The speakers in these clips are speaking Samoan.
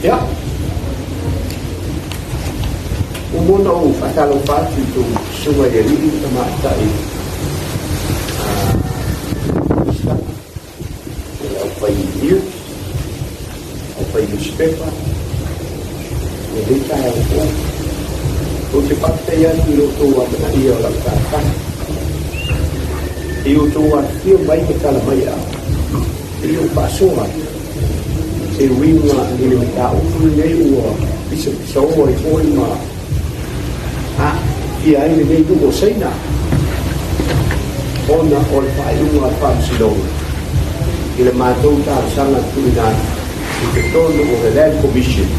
Ia, ua muamua ona ou faatalofa atu i tou susuga i alii ma tamaitai Minisita, le aufai news, aufai newspaper, lenei taeao fou. Ou te faafetai atu i lo outou amanaia o lau talosaga. I outou afifio mai ma tala mai ao, i ou faasoa e uiga i le mataupu lenei ua pisapisaoa ai foi ma aafia ai lenei nuu o Saina ona o le faaiuga a le Faamasinoga i le matou talosaga tuuina atu i totonu o le Land Commission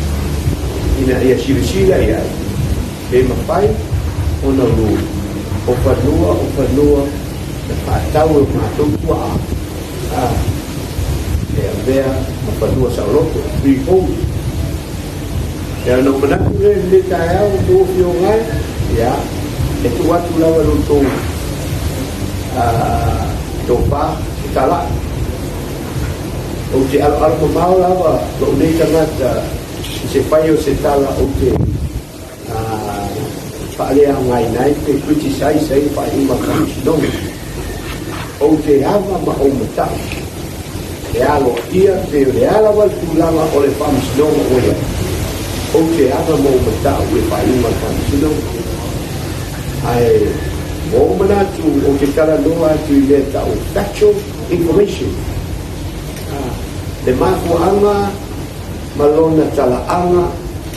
ina ia silasila i ai pe mafai ona rule o fanua o fanua na faatau e o matou tuaa e avea ma fanua saoloto, freehold. Ia ona ou manatu lea i lenei taeao ua outou afioga e, ia, e tuu atu lava i lo outou tofa fetalai. Ou te aloalo mamao lava lou nei tagata i se fai o se tala ou te faaleaogaina ai pe criticize ai le faaiuga a le Faamasinoga. Ou te ava ma ou matau e aloaia pe o le a lava le tulaga o le Faamasinoga ua i ai. Ou te ava ma ou matau i le faaiuga a le Faamasinoga. Ae ua ou manatu ou te talanoa atu i mea tau factual information. Le mafuaaga ma lona talaaga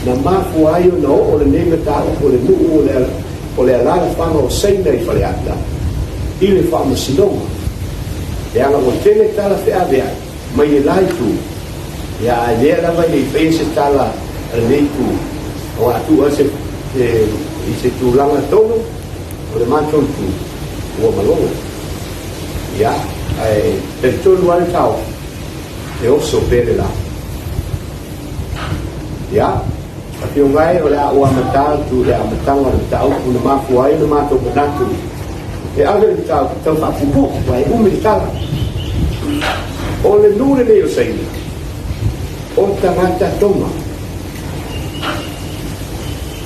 na mafua ai ona oo lenei mataupu o le nuu o le alaalafaga o Saina i Faleata i le Faamasinoga. Leaga ua tele tala feaveai mai le la itu, ia ae lea lava e le i faia se tala a lenei itu, aua a tuu atu i se tulaga tonu o le matou itu, ua malogo. Ia, ae talitonu lava le taofi, e oso pea le la. Ia, Afioga e, o le a ou amata atu i le amataga o le mataupu na mafua ai le matou manatu e ave le mataupu tau faapuupuu, aua e umi le tala. O le nuu lenei o Saina, o tagata Tonga.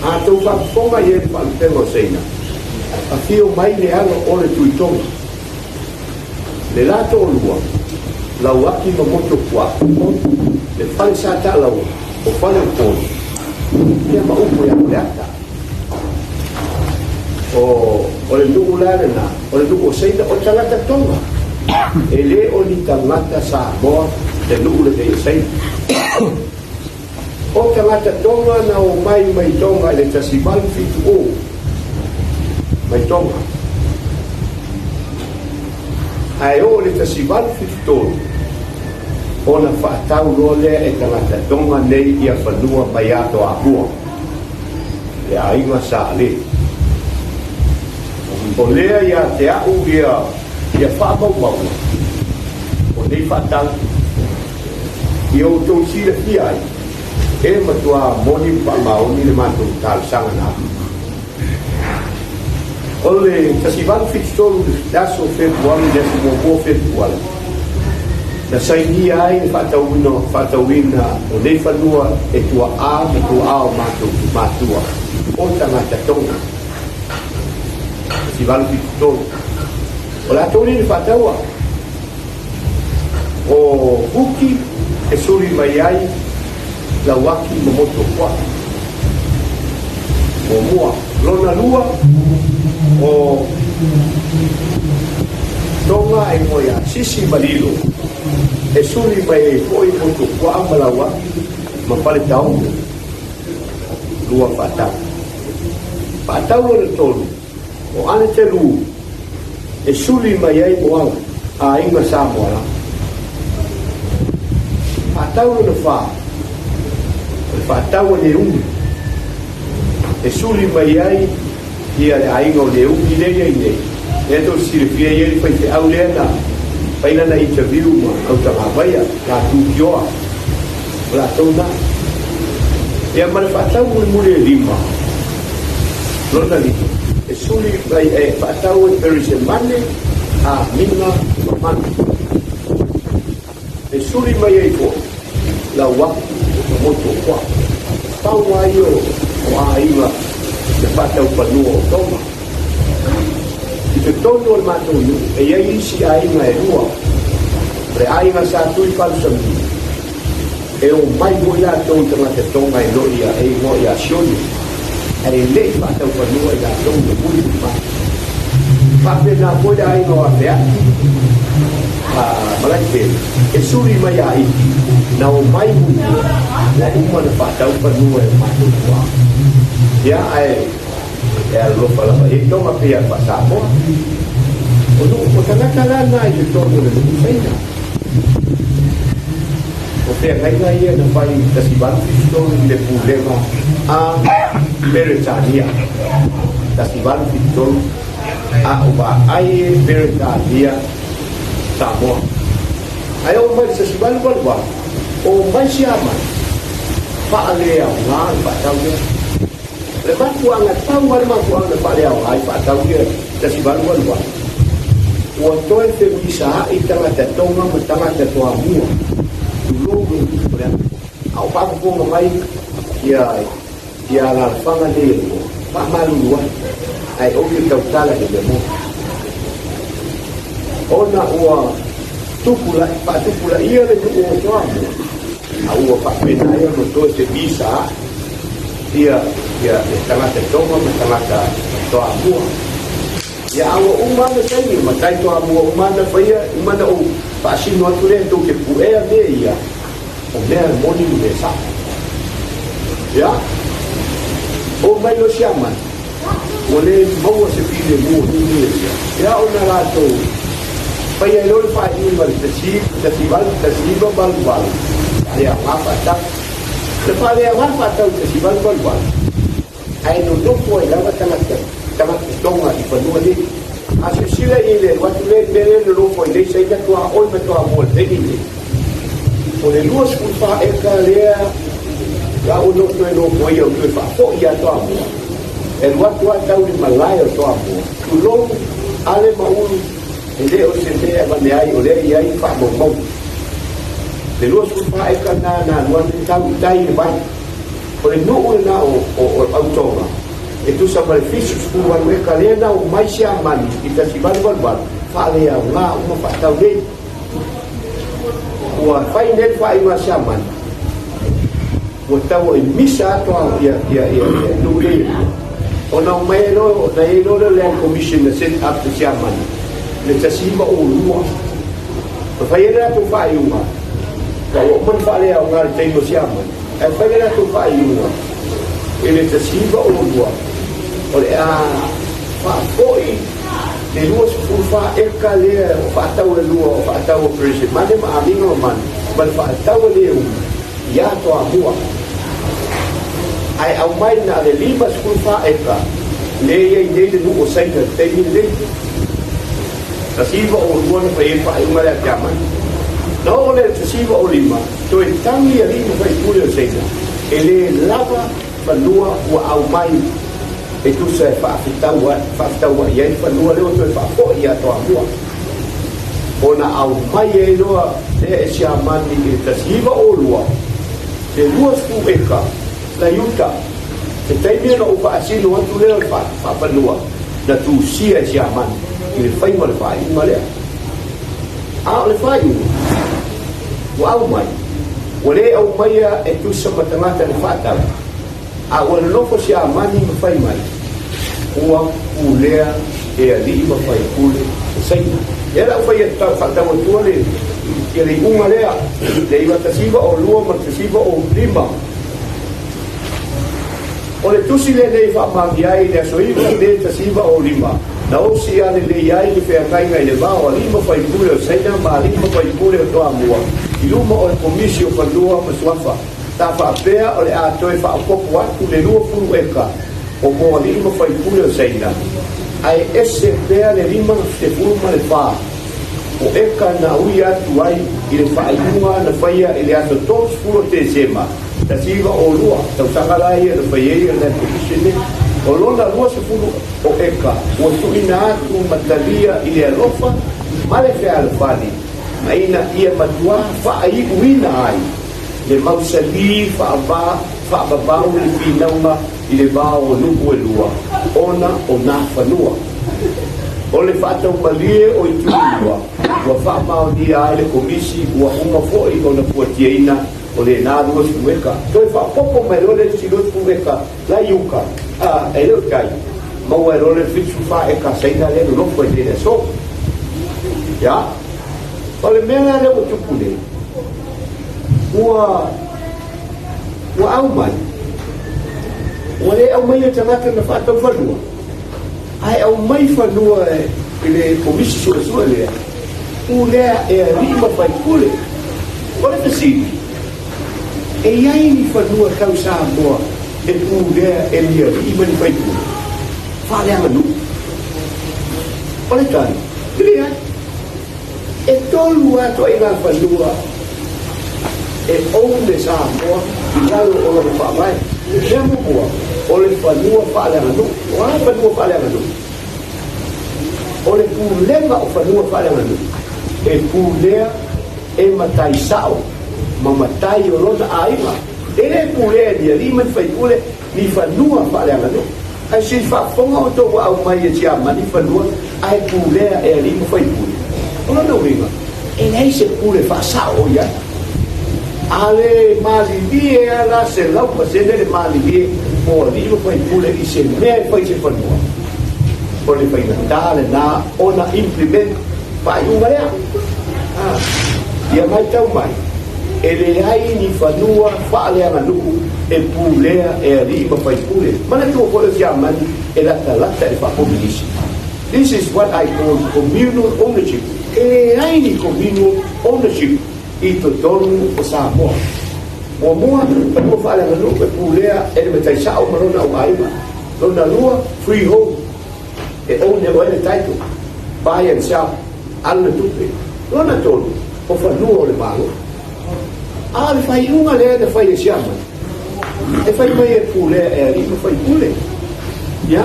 A outou faafofoga i ai i le faalupega o Saina, afio mai le alo o le Tuitoga. Le la toalua, Lauaki ma Motuopuaa, le fale sa taalaua o Faleupolu, ia ma upu ia Faleata. O, o le nuu la lena, o le nuu o Saina, o tagata Tonga. E le o ni tagata Samoa le nuu lenei o Saina. O tagata Tonga na omai mai Tonga i le 1870 mai Tonga. Ae oo i le 1873 ona faatau loa lea e tagata Tonga nei ia fanua mai Atoamua, le aiga Sa Ale. O lea ia te a'u ia faamaumauga o nei faatau. Ia outou silafia ai, e matuā moni ma faamaoni le matou talosaga na alu. O le 1873 le aso Fepuari, le aso muamua o Fepuari, na sainia ai le faatauina, faatauina o nei fanua e tua'a ma tua'a o matou matua o tagata Tonga. 1873. O latou nei na faataua. O Huki e suli mai ai Lauaki ma Motuopuaa. Muamua. Lona lua, o Tonga e moe ia Sisi ma Lilo, e suli mai ai foi Motuopuaa ma Lauaki ma Faletaogo. Lua faatau. Faatau lona tolu, o Anetelu e suli mai ai Moala, aiga Sa Moala. Faatau lona fa, o le faatau a Neumi, e suli mai ai ia le aiga o Neumi lea i ai nei. Lea tou te silafia e i ai le faifeau lea na fai lana interview ma Autagavaia, la Tukioa, o latou na. Ia ma le faatau mulimuli e lima, lona lima, e suli mai e faatau e Perisemane a Mina ma Manu. E suli mai ai foi Lauaki ma Motu. Toa. Pau lava ia o aiga na faataufanua o Tonga. I totonu o le matou nuu e i ai isi aiga e lua, o le aiga Sa Tui Palusamia, e omai foi latou i tagata Tonga e noi e igoa ia Sione, ae le i faataufanua i latou na mulimuli mai. Faapena foi le aiga o Afeaki a Malaifele, e suli mai ia Iti, na omai muamua, ua uma ona faataufanua e o matou tuaa. Ia, ae E alolofa lava i ai Tonga pei a faa-Samoa. O nuu, o tagata la na i totonu o le nuu Saina. O feagaiga ia na fai i 1873 i le pulega a Peretania. 1873 a o vaai e Peretania Samoa. Ae oo mai i le 1888, o mai Siamani, faaleaoga le faatau lea. O le mafuaaga, pau lava le mafuaaga na faaleaoga ai faatau ia 1888, ua toe feuisaai tagata Tonga ma tagata Toamua, tulou le upu o le atunuu. A o faafofoga mai ia ia alaalafaga nei e lua, faamalulu atu, ae ou te tautala i le mea moni. Ona ua tupulaia, faatupulaia le nuu o Toamua, a ua faapena ai ona toe fevisaai ia ia tagata Tonga ma tagata Toamua. Ia a ua uma lava na saini, matai Toamua uma lava na faia, uma na ou faasino atu lea tou te puea mea ia, o mea moni ma mea sao. Ia, oo mai loa Siamani, ua le maua se filemu o nuu ia ia. Ia ona latou faia ai loa le faaiuga i le 18, 1988, faaleaoga faatau. Na faaleaoga faatau i 1888, ae nonofo ai lava tagata, tagata Tonga i fanua nei. A silasila i le alu atu lea i le mea lea e nonofo ai nei Saina tuaoi ma Toamua i le taimi lenei, o le 24 eka lea la ua nofo toe nofo ai au toe faafoi ia Toamua, e alu atu lava tau i le malae o Toamua, tulou Ale ma Ulu, e le o se mea e avane ai o lea e i ai faamaumauga. Le 24 eka lena na alu ane tau i tai i le vai. O le nuu lena o Autoga, e tusa ma le 78 eka lea na omai Siamani i 1888, faaleaoga uma faatau nei. Ua fai nei le faaiuga a Siamani, ua tau ai misa atu ia ia ia ia nuu nei e lua. Ona omai ai loa, na i ai loa le Land Commission na set up e Siamani i le 1902. Na fai ai le latou faaiuga, ma ua uma ona faaleaoga i le taimi o Siamani, ae fai le latou faaiuga i le 1902, o le a faafoi le 24 eka lea o faatau e lua o faatau o Peresemane ma Amiga ma Manu ma le faatau e le umi iā Toamua. Ae aumai na le 54 eka lea e i ai nei le nuu o Saina i le taimi lenei. 1902 na fai ai le faaiuga lea a Tiamani. Na oo lea i le 1905, toe tagi alii ma faipule o Saina e le lava fanua ua aumai e tusa e faafetaua'i ai le fanua lea ua toe faafoi ia Toamua. Ona aumai ai loa lea e Siamani i le 1902 le 20 eka na i uta. Se taimi ona ou faasino atu lea o le faafanua na tusia e Siamani i le faiga o le faaiuga lea. A o le faaiuga ua aumai, ua le aumaia e tusa ma tagata na faatau, a ua nonofo Siamani ma fai mai, ua pulea e alii ma faipule o Saina. Lea la ua fai atu faatau atua le ia le iuga lea, le 1902 ma le 1905. O le tusi lenei e faamaonia ai i le aso 9 Me 1905, na osi a lelei ai le feagaiga i le va o alii ma faipule o Saina ma alii ma faipule o Toamua i luma o le Komisi o Fanua ma Suafa, sa faapea o le a toe faaopoopo atu le 20 eka o mo alii ma faipule o Saina, ae ese pea le 54 o eka na ui atu ai i le faaiuga na faia i le aso 30 o Tesema 1902, tausaga la ia na fai ai Land Commission nei. O lona 20 o eka ua tuuina atu ma talia i le alofa ma le fealofani, ma ina ia matuā faaiuina ai Le mausali faavavau le finauga i le va o nuu e lua ona o nā fanua. O le faataumalie o itu e lua ua faamaonia ai le Komisi ua uma foi ona fuatiaina o lenā 20 eka. Toe faaopoopo mai loa le isi 20 eka la i uka, e le o i tai, maua ai loa le 74 eka a Saina lea e nonofo ai nei i le aso. Ia, o le mea la lea ua tupu nei, ua ua aumai, ua le aumaia tagata na faatau fanua, ae aumai fanua i le Komisi Suesue lea, pulea e alii ma faipule. O le fesili, e i ai ni fanua tau Samoa e pulea e ni alii ma ni faipule? Faaleaganuu. O le tali, e leai. E tolu lava ituaiga fanua e own e Samoa i lalo o lona faavae. Mea muamua, o le fanua faaleaganuu. O a fanua faaleaganuu? O le pulega o fanua faaleaganuu e pulea e matai sao ma matai o lona aiga. E le pulea e ni alii ma ni faipule ni fanua faaleaganuu. Ae se i faafofoga outou ua aumai e Tiamani fanua ae pulea e alii ma faipule. O lona uiga, e leai se pule faasao o i ai. A le malilie lava la 100% le malilie o alii ma faipule i se mea e fai i se fanua, o le faigata lena ona implement faaiuga lea. Ia matau mai, e leai ni fanua faaleaganuu e pulea e alii ma faipule. Manatua foi o Siamani e latalata i le faakominisi. This is what I call communal ownership. E leai ni communal ownership i totonu o Samoa. Muamua, fanua faaleaganuu e pulea e le matai sao ma lona auaiga. Lona lua, freehold. E own e oe le title, buy and sell, alu le tupe. Lona tolu, o fanua o le Malo. A o le faaiuga lea na fai e Siamani, e fai mai e pulea e alii ma faipule. Ia,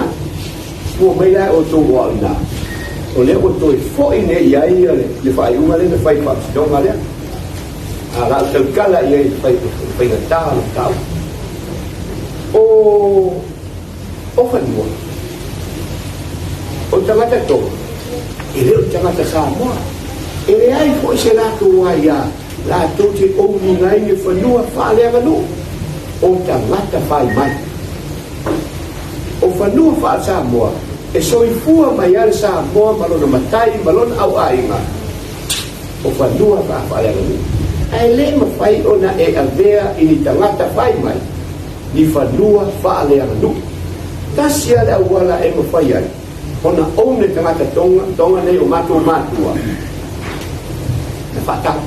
ua mai la e outou o au ina, o lea ua toe foi nei i ai le faaiuga lea na fai i le faamasinoga lea. A la ou tautala i ai i le faigata o le mataupu. O O fanua, o tagata Tonga, e le o ni tagata Samoa. E leai foi se latou aia latou te owning ai le fanua faaleaganuu o tagata fai mai. O fanua faale-Samoa, e soifua mai lava le Samoa ma lona matai ma lona auaiga, o fanua faaleaganuu. Ae le mafai ona e avea i ni tagata fai mai ni fanua faaleaganuu. Tasi lava le auala e mafai ai ona own e tagata Tonga, Tonga nei o matou matua, na faatau.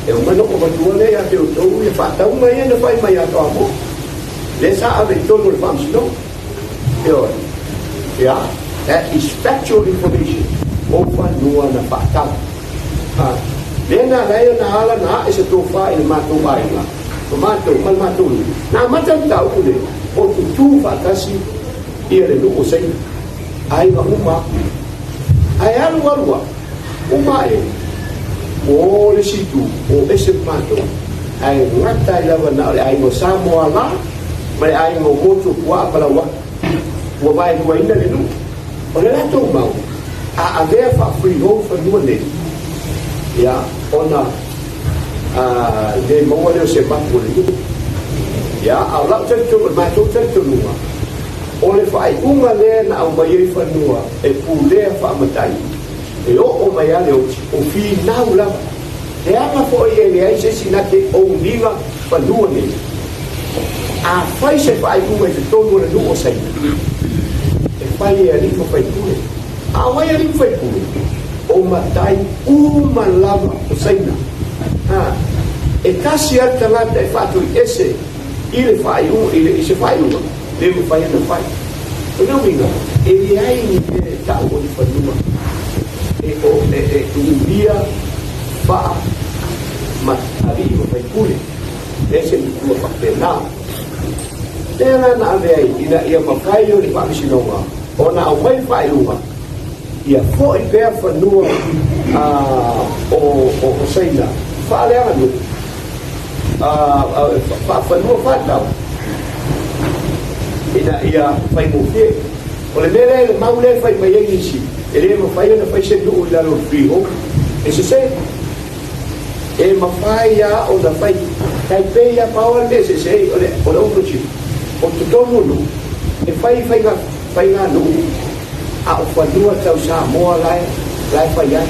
E uma ona ou avatua lea ia te outou ia faatauga ia na fai mai ia Toamua. Lea sa ave i totonu o le faamasinoga. Ioe. Ia, that is factual information o fanua na faatau. A, lea na ala ai ona ala na ae se tofa i le matou aiga, ma matou, ma le matou nuu. Na amata le mataupu lenei, o tutū faatasi ia le nuu o Saina, aiga uma. Ae alu alu lava, uma ae, ua o le isi itu, o ese ma matou, ae gata ai lava na o le aiga o Samoa la, ma le aiga o Motu o Puaa ma Lauaki. Ua vaeluaina le nuu. O le latou mau, a avea faa-freehold fanua nei, ia, ona le maua lea o se mapu o le nuu. Ia, a o lau talitonuga, o le matou talitonuga, o le faaiuga lea na aumai ai fanua e pulea faamatai, e oo mai lava le oti, o finau lava. Leaga foi e leai se isi na te own-ina fanua nei. A fai se faaiuga i totonu o le nuu o Saina, e fai e alii ma faipule. A o ai alii ma faipule? O matai uma lava o Saina. Ha, e tasi lava le tagata e faatuiese i le faaiuga, i, le, i se faaiuga, le mafai ona fai. O le uiga, e leai ni mea e tau o ni fanua e, o, e, e tuulia faa ma alii ma faipule. E ese ni tua faapena. Lea la na ave ai ina ia mafai o le Faamasinoga ona aumai le faaiuga ia foi pea fanua o Saina Faaleaganuu, faafanua faatau ina ia faigofie. O le mea lea, le mau lea e fai mai ai nisi, e le mafai ona fai se nuu i lalo o le freehold, e sese. E mafai lava ona fai, tai pei lava pau le mea e sese ai o le ownership. O totonu o nuu, e fai faiganuu, a o fanua tau Samoa la e fai ai,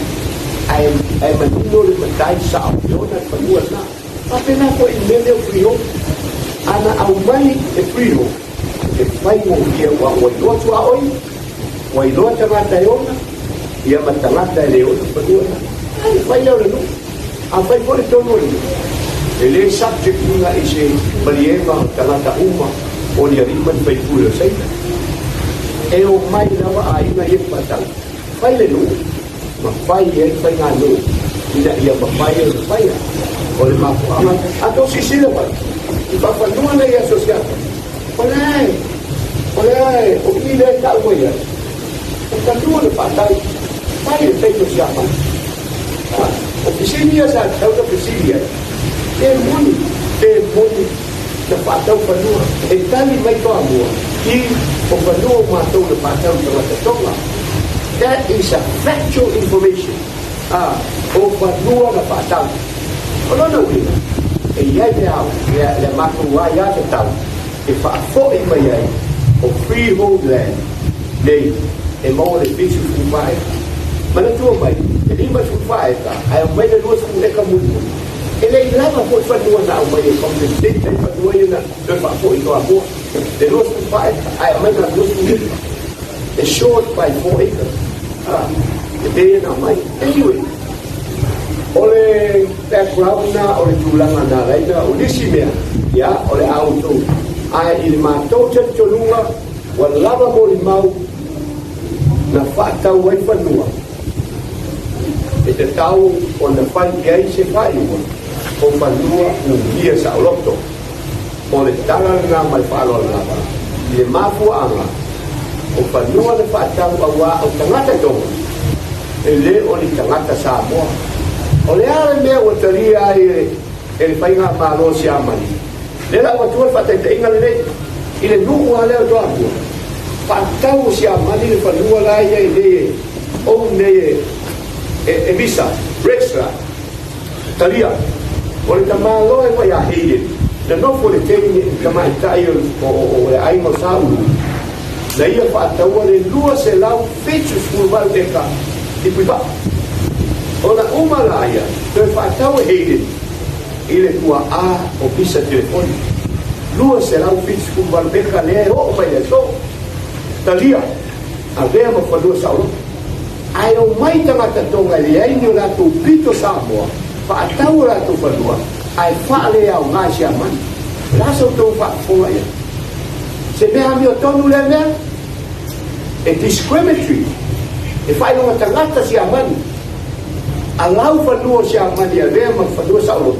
ae manino le matai sao e ona le fanua lena. Faapena foi i le mea lea o freehold. Ana aumai e freehold, e faigofie aua ua iloa tuaoi, ua iloa tagata e ona, ia ma tagata e le ona fanua lena. Ae le fai lea o le nuu. A fai foi le tonu o le nuu, e le subject ina i se maliega o tagata uma o ni alii ma ni faipule o Saina. E omai lava aiga ia faatau, fai le nuu ma fai ai faiganuu ina ia mafai ona faia. O le mafuaaga, a tou silasila mai i faafanua nei i aso siata, o lea o i lea e tau mai ai, o fanua na faatau mai le taimi o Siamani. O fesili ia sa tatau ona fesili ai, pe moni na faatau fanua, e tali mai Toamua i o fanua o matou na faatau i tagata Tonga. That is a factual information. O fanua na faatau. O lona uiga, e i ai le ao, le matou ai a tatau, e faafoi mai ai o freehold land nei e maua le 74 eka. Manatua mai, e 54 eka, ae aumai le 20 eka mulimuli. E le i lava foi fanua na aumai e compensate ai fanua ia na toe faafoi i Toamua. Le 24 eka, ae aumai na 20 eka. E short by 4 acres. E pei na aumai. Anyway, o le background na o le tulaga na laina o nisi mea, ia, o le autou. Ae i le matou talitonuga, ua lava molimau na faatau ai fanua, e tatau ona fai i ai se faaiuga o fanua umia saoloto. O le tala lena ma le faaaloalo lava i le mafuaaga o fanua na faatau auā o tagata Tonga e le o ni tagata Samoa. O le a le mea ua talia ai e le faigamalo o Siamani? Lea la ua atua le faataitaiga lenei i le nuu lava lea o Toamua, faatau o Siamani le fanua la ia i nei e own nei e Visa, Rex la. Talia, o le tamaloa e mai a Hayden, na nofo le teine i tamaitai o le aiga o Saulu, na ia faataua le 278 eka i Puipaa. Ona uma la ia, toe faatau e Hayden i le tuaa o Visa telefoni. 278 eka lea e oo mai le aso. Talia, avea ma fanua saoloto. Ae omai tagata Tonga e leai ni o latou pito Samoa, faatau o latou fanua, ae faaleaoga i Siamani. O le a sa outou faafofoga i ai? Se mea amiotonu lea mea? E discriminatory, e faailoga tagata Siamani. Alau fanua o Siamani avea ma fanua saoloto,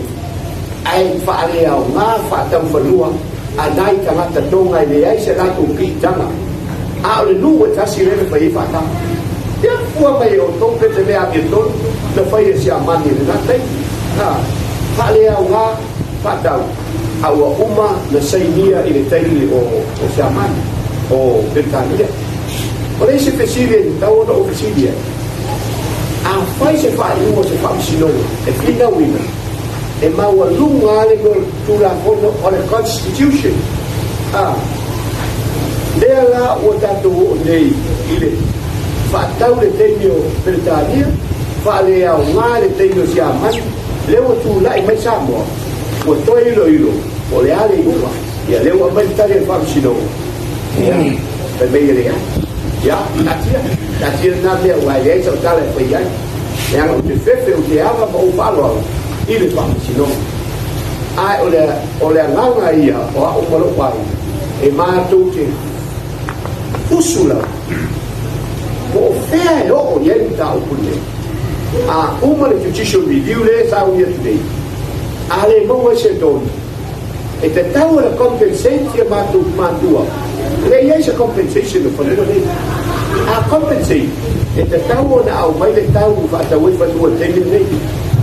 ae faaleaoga faatau fanua a nai tagata Tonga e leai se latou piitaga. A o le nuu e tasi lea na fai ai faatau. Ia fua mai e outou pe te mea amiotonu na fai e Siamani i lena taimi. Faaleaoga faatau, a ua uma na sainia i le taimi o Siamani, o Peretania. O le isi fesili e tatau ona ou fesili ai, afai se faaiuga o se faamasinoga e finauina, e maualuga lava le mea o le Tulafono o le Constitution. Lea la ua tatou oo nei i le faatau le taimi o Peretania, faaleaoga le taimi o Siamani, lea ua tulai mai Samoa, ua toe iloilo po o le a le iuga. Ia lea ua aumai le tali a le faamasinoga, ia, fai mai e leai. Ia, taatia, taatia lena mea aua e leai sau tala e fai ai. Leaga ou te fefe, ou te ava ma ou faaaloalo i le faamasinoga. Ae o le agaga ia o au ma lou aiga, e matou te fusu lava po o fea e oo i ai le mataupu lenei. A uma le judicial review lea e sauni atu nei, a le maua ai se tonu, e tatau ona compensate ia matou matua. E le i ai se compensation o fanua nei. A compensate, e tatau ona aumai le tau ua faatau ai fanua i le taimi lenei.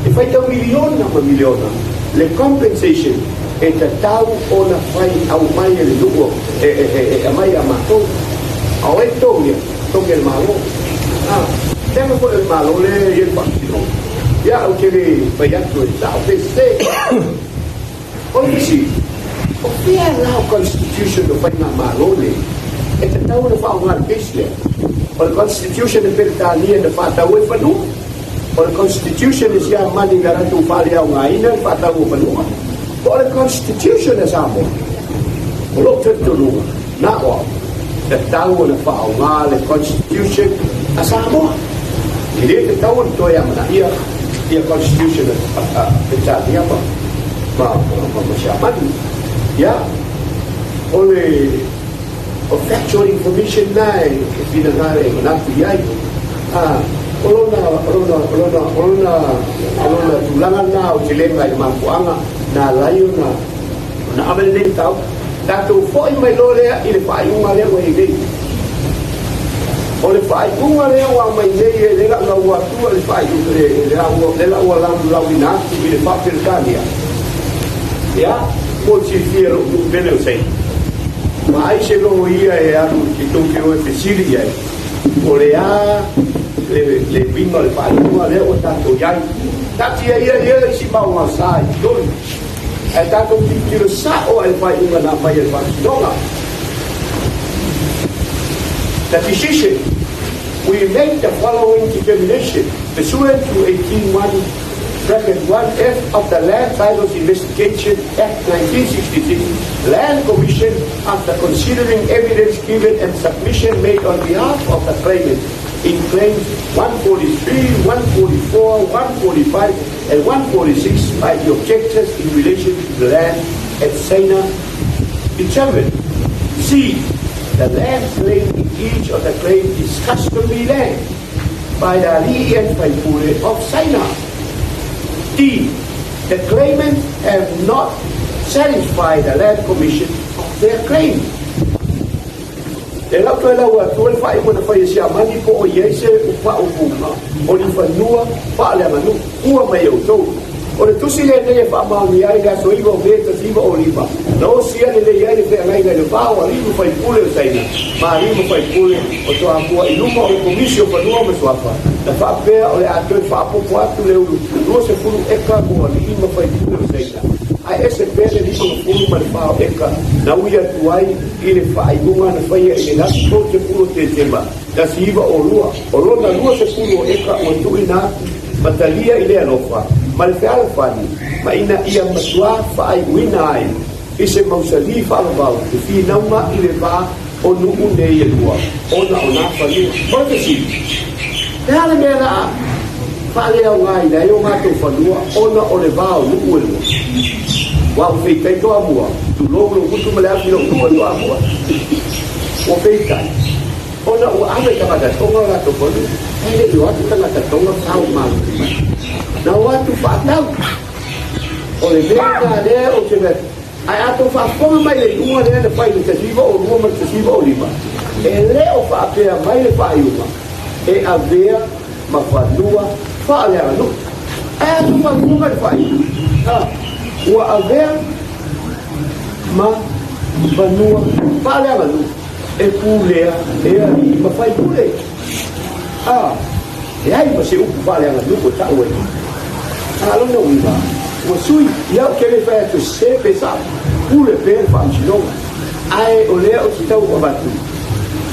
E faitau miliona ma miliona le compensation e tatau ona fai aumai e le nuu e aumai ia matou. A o ai e totogia? Totogi e le Malo. A, leaga foi o le Malo lea e i ai le faamasinoga. Ia, ou te le fai atu e sao pe sese. O le fesili, o fea la o Constitution o Faigamalo nei e tatau ona faaaoga i le case lea? O le Constitution a Peretania na faatau ai fanua? O le Constitution a Siamani na latou faaleaogaina le faatau o fanua? Po o le Constitution a Samoa? O lou talitonuga, na o au, tatau ona faaaoga le Constitution a Samoa. E le tatau ona toe amanaia ia Constitution a Peretania ma Siamani. Ia, o le o factual information na e finagalo e manatu i ai. O lona, o lona, o lona, o lona, o lona tulaga lena o telega i le mafuaaga na ala ai ona ona ave lenei mataupu. Tatou foi mai loa lea i le faaiuga lea ua i ai nei. O le faaiuga lea ua aumai nei e le laulau atua le faaiuga le la ua laulauina atu i le Faa-Peretania. Ia, mo le silafia e lou nuu pele o Saina, ma ai se loia e alu e tou te o e fesili i ai, o le a le uiga o le faaiuga lea ua tatou i ai. Taatia ia ia isi mau sa i totonu, ae tatou tilotilo sa'o i le faaiuga na aumai e le Faamasinoga. The decision, we make the following determination pursuant to 18.1 bracket 1F of the Land Titles Investigation Act 1966, Land Commission, after considering evidence given and submission made on behalf of the claimant in claims 143, 144, 145, and 146 by the objectors in relation to the land at Saina, determined. C. The land claimed in each of the claims is customary land by the Ali'i and Faipule of Saina. D. The claimants have not satisfied the Land Commission of their claim. E lau toe lau atu le faaiuga na fai e Siamani po o i ai se faaupuga o ni fanua faaleaganuu ua mai e outou. O le tusi lenei e faamaonia ai le aso 9 o Me 1905, na osia lelei ai le feagaiga i le va o alii ma faipule o Saina ma alii ma faipule o Toamua i luma o le Komisi o Fanua ma Suafa, na faapea o le a toe faaopoopo atu le ulu 20 eka mo alii ma faipule o Saina, ae ese pea le 54 o eka na ui atu ai i le faaiuga na faia i le aso 30 o Tesema 1902, o lona 20 o eka ua tuuina atu ma talia i le alofa ma le fealofani ma ina ia matuā faaiuina ai i se mausali faalavau le finauga i le va o nuu nei e lua ona o nā fanua. O le fesili, Le a le mea la a faaleaogaina ai o matou fanua ona o le va o nuu e lua? Ua ou feitai Toamua, tulou lou gutu ma le afi lou nuu e Toamua. Ua feitai ona ua ave i tagata Tonga o latou fanua. Ae le i o atu tagata Tonga sao malosi mai. Na o atu faatau. O le mea lena lea ou te vaai atu. Ae a tou faafofoga mai i le iuga lea na fai i le 1902 ma le 1905, e le o faapea mai le faaiuga e avea ma fanua faaleaganuu. Ae a tou faafofoga i le faaiuga, ua avea ma fanua faaleaganuu e pulea e alii ma faipule. A, leai ma se upu faaleaganuu e tau ai. A lona uiga, ua sui, ia ou te le fai atu e sese pe sao, pule pea le faamasinoga. Ae o lea ou te tau avatu,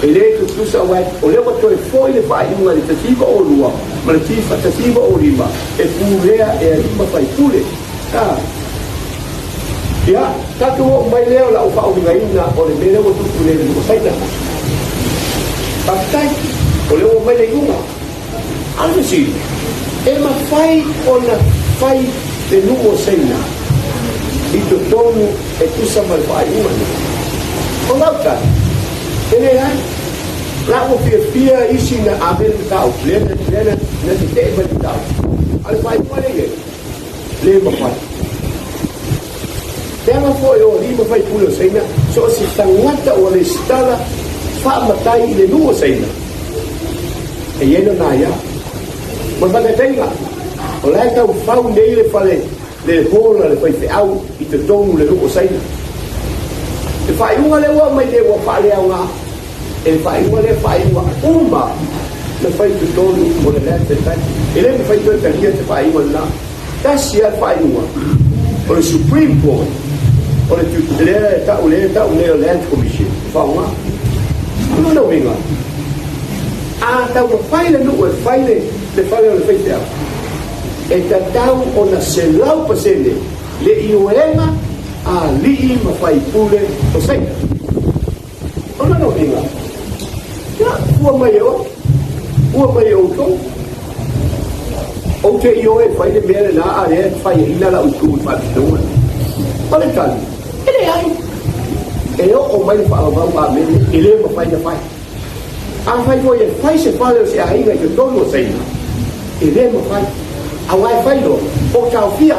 e le tutusa aua o lea ua toe foi le faaiuga i le 1902 ma le 1905 e pulea e alii ma faipule. A, ia, tatou oo mai lea o lau faauigaina o le mea lea ua tupu nei i le nuu o Saina. Faafetai, o lea ua mai le iuga. A o le fesili, e mafai ona fai le nuu o Saina i totonu e tusa ma le faaiuga nei? O lau tali, e leai. La ua fiafia isi na ave le mataupu, lea na tetee mai le mataupu. A o le faaiuga lea i ai, le mafai. Leaga foi o alii ma faipule o Saina, so o se tagata ua lesitala faamatai i le nuu o Saina, e i ai lona aia. Ma le faataitaiga, O la e taufau nei le fale le hall a le faifeau i totonu o le nuu o Saina. Le faaiuga lea ua aumai nei ua faaleaoga e le faaiuga lea faaiuga uma na fai i totonu o le Land and Title. E le mafai toe talia se faaiuga lena. Tasi lava le faaiuga o le Supreme Court o le lea e tau lea e tau nei o Land Commission e faaaoga. O lona uiga, a taumafai le nuu e fai le fale o le faifeau, e tatau ona 100% le ioega a alii ma faipule o Saina. O lona uiga, ia, fua mai e oe, fua mai e outou. Ou te ioe e fai le mea lena a lea e faiaina lau itu i le faamasinoga. O le tali, e leai. E oo mai le faavavau amene, e le mafai ona fai. Afai foi e fai se fale o se aiga i totonu o Saina, e le mafai. Aua e fai loa, o taofia.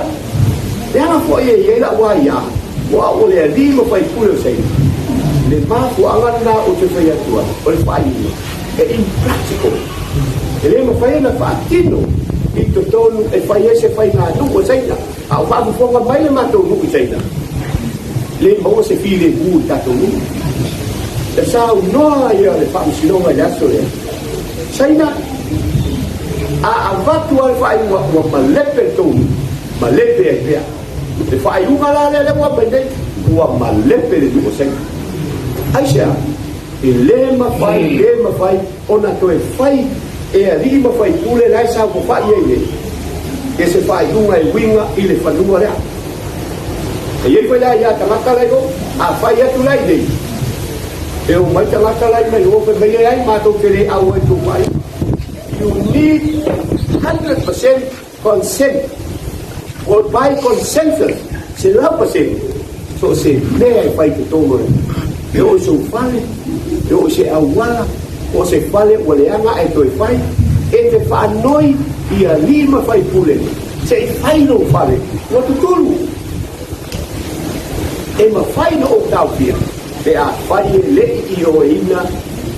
Leaga foi e i ai lau aia, o au o le alii ma faipule o Saina. Le mafuaaga lena ou te fai atu ai, o le faaiuga, e impractical. E le mafai ona faatino i totonu e fai ai se faiganuu a Saina. A o faafofoga mai le matou nuu i Saina, le maua se filemu i le tatou nuu. Na saunoa ia le faamasinoga i le aso lea, Saina, a avatu lava le faaiuga ua malepe le tou nuu, malepe ai pea. Le faaiuga la lea lea ua aumai nei, ua malepe le nuu o Saina. Aisea? E le mafai, le mafai ona toe fai e alii ma faipule la e saofafai ai nei e se faaiuga e uiga i le fanua lea. E i ai foi la ia tagata la i o, a fai atu la i nei, e omai tagata la i mai o fai mai leai matou te le auai i tou faaiuga. You need 100% consent or by consensus, 100%, so o se mea e fai i totonu o le e oo i sou fale, e oo i se auala, po o se fale ua leaga ae toe fai, e te faanoi i alii ma faipule se i fai lou fale ua tutulu. E mafai ona ou taofia pe afai e le i ioeina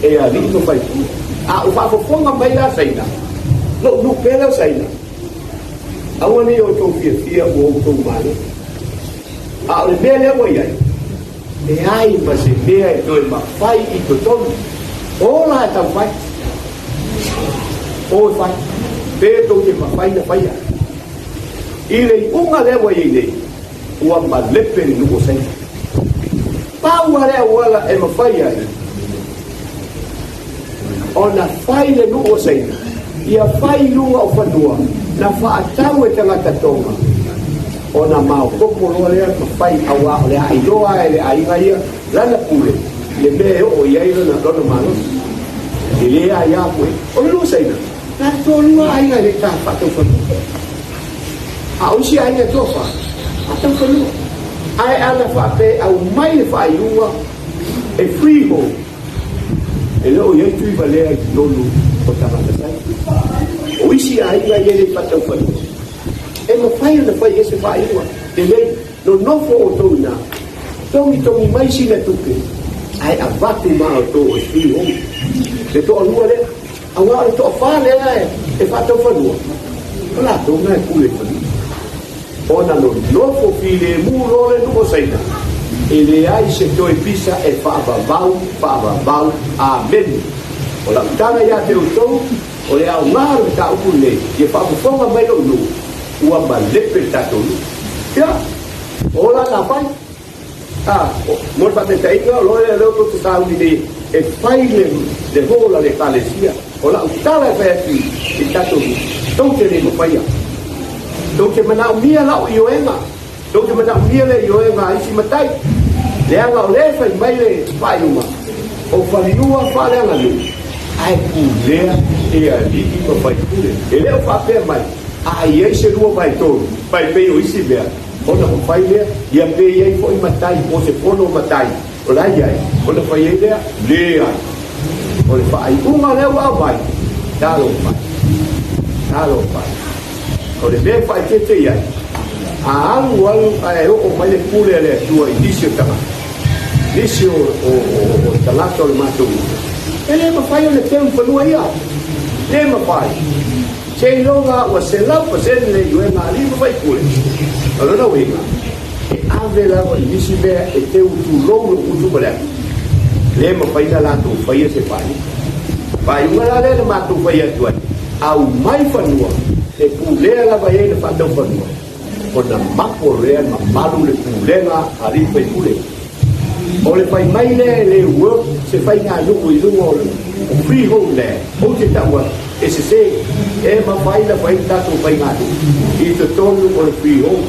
e alii ma faipule. A ua faafofoga mai la Saina, lou nuu pea lea o Saina, aua ne i outou fiafia ua outou malo. A o le mea lea ua i ai, leai ma se mea e toe mafai i totonu. Ola e taumafai. O e fai. Pe tou te mafai na faia. I le iuga lea ua i ai nei, ua malepe le nuu o Saina. Pau lava le auala e mafai ai ona fai le nuu o Saina, ia fai i luga o fanua na faatau e tagata Tonga, ona maopoopo loa lea ma fai, auā o le a iloa lava e le aiga ia lana pule le mea e oo i ai lona malosi. E le aia foi. O le nuu o Saina, na o le toalua aiga e le i faatau fanua. A o isi aiga e toafa, faatau fanua. Ae ana faapea e aumai le faaiuga e freehold, E le o i ai tui valea i totonu o tagata sai. O isi aiga ia e le i faataufanua, e mafai ona fai ai se faaiuga lelei, nonofo outou i ina, togitogi mai sina tupe, ae avatu ma outou o sui hou. Le toalua lea, aua o le toafa lea e faataufanua, o latou na e pule i fanua. Ona nonofo filemu loa le nuu o Saina, e leai se toe pisa e faavavau, faavavau. Amene. O lau tala ia te outou, o le aoga o le mataupu lenei, ia faafofoga mai lou nuu, ua malepe le tatou nuu. Ia, ola la fai. A, mo le faataitaiga, o loa lea outou te sauni nei e fai le hall a le Ekalesia. O lau tala e fai atu i le tatou nuu, tou te le mafaia. Tou te manaomia lau ioega, tou te manaomia le ioega a isi matai, leaga o lea e fai mai le faaiuga, o faliua faaleaganuu, ae pulea e alii ma faipule. E le o faapea mai, a i ai se 2/3, mai pei o isi mea, Ona mafai lea, ia pe i ai foi matai po o se fono matai o la e i ai, ona fai ai lea, leai. O le faaiuga lea ua aumai, talofa e, talofa e. O le mea e faaeteete i ai, a alu alu ae oo mai le pule a le Atua i nisi o tagata, nisi o tagata o le matou nuu, e le mafai ona teu i fanua ia. Le mafai. Seiloga ua 100% le ioega a alii ma faipule. O lona uiga, e ave lava i nisi mea e teu tulou lou utu ma le ata. Le mafai ona latou faia se faaiuga. Faaiuga la lea na matou fai atu ai, aumai fanua e pulea lava e na faatau fanua, ona mapo lea mamalu le pulega a alii ma faipule. O le fai mai lea e le work se faiganuu i luga o le freehold land, ou te tau atu, e sese, e mafai ona fai le tatou faiganuu i totonu o le freehold.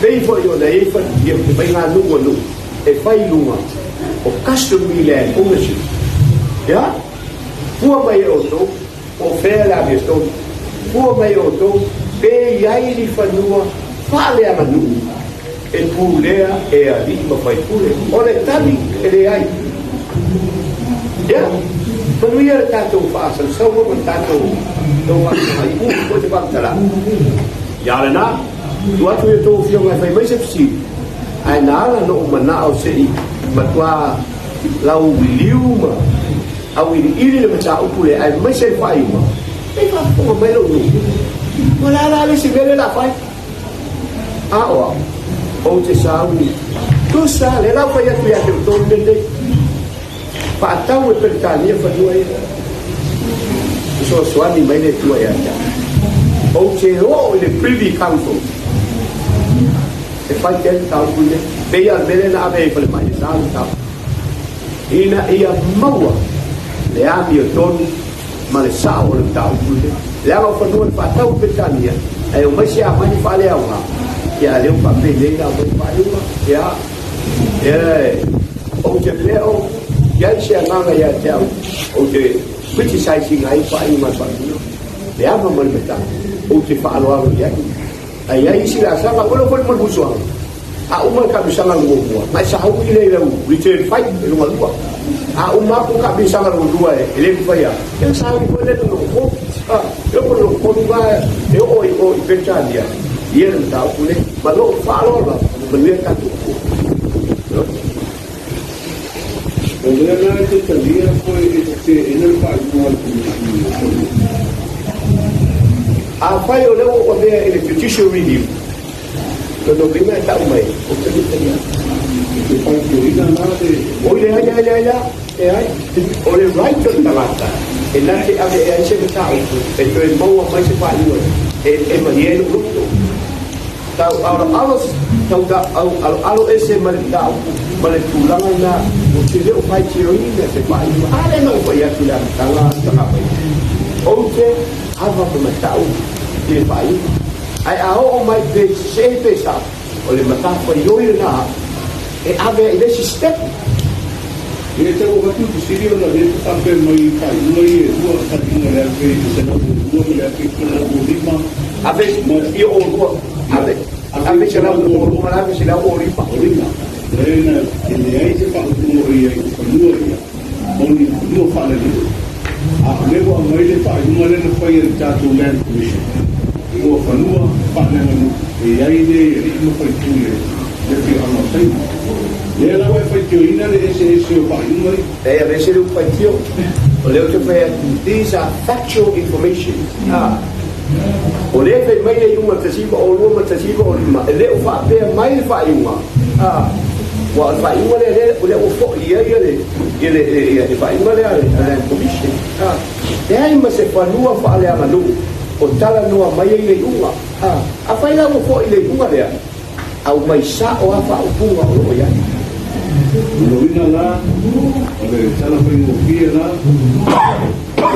Pei foi ona i ai le faiganuu a nuu e fai i luga o customary land ownership. Ia, fua mai e outou po o fea le amiotonu. Fua mai e outou pe i ai ni fanua faaleaganuu e pulea e alii ma faipule. O le tali, e leai. Ia, manuia le tatou faasausauga ma le tatou taualuga foi se faamatalaga. Ia lena, tuu atu i a outou afioga e fai mai se fesili, ae na ala ona ou manao se i matua lauiliu ma auiliili le mataupu lea, aemaise le faaiuga, e faafofoga mai lou nuu. Ua le a la le isi mea lea o le a fai? A o au, ou te sauni. Tusa, lea la ua fai atu ia te outou le mea lenei. Faatau e Peretania fanua ia. Fesoasoani mai le Atua ia te au. Ou te oo i le Privy Council e fai ai le mataupu lenei. Pei lava o le mea lea na ave ai i falemai e sa le mataupu. Ina ia maua le amiotonu ma le sao o le mataupu lenei. Leaga o fanua na faatau i Peretania, ae omai Siamani faaleaoga, ia a o lea ua faapenei na aumai faaiuga, ia, e, ou te le o i ai se agaga ia te au, ou te criticise ina ai faaiuga a le Faamasinoga. Le ava ma le matagi, ou te faaaloalo i ai. Ae i ai isi laasaga, ua iloa foi le molimolisuaga. A uma le taamilosaga muamua, na e sauni lea i lau return fight e luga lua. A uma atu le taamilosaga lona lua e le mafai lava, ia ona sauni foi lea i lona tolu. E oo i lona tolu la e oo ai i o i Peretania ia le mataupu lenei. Ma lou faaaloalo lava, manuia le tatou atunuu. O lea la e te talia foi e te teena le faaiuga a le Komiti o Fanua. Afai o lea ua ou avea i le Judicial Review, Lona uiga e tau mai, ou te le talia. E te faitioina la le. Oi, leai, leai, leai, leai, leai. O le right o le tagata, e na te ave ai se mataupu e toe maua mai se faaiuga e, e malie ai lou loto. Tau aloalo, tau ta, au, aloalo ese ma le mataupu ma le tulaga lena, ou te le o faitioina se faaiuga. A lea na ou fai atu i le amataga a le tagata ou te ava ma matau i le faaiuga. Ae a oo mai pe sese pe sao, o le matafaioi lena e ave ai i le isi step. E tau avatu le fesili ona o lea e te faapea mai i faaiuga ia e lua, faaiuga i le 1922 ma le 1925. Ave i o lua, ave, 1922 ma le 1925. O lima, lea na e leai se faaupuga o i ai i fanua ia, o ni fanua faaleaganuu. A o lea ua aumai le faaiuga lea na fai e le tatou Land Commission, ua fanua faaleaganuu e i ai le alii ma faipule i le afioaga o Saina. Lea la ua e faitioina le eseese o faaiuga ia. E aveese le upu faitio, o lea ou te fai atu, these are factual information. O lea e fai mai le iuga 1902 ma 1905, e le o faapea mai le faaiuga, aua o le faaiuga lea, lea, lea ua foi i ai le, le, le, le faaiuga lea a le Land Commission. Leai ma se fanua faaleaganuu o talanoa mai ai le iuga. Afai la ua foi le iuga lea, aumai sao lava faaupuga o lo o i ai. O lona uiga la, o le tala faigofie la,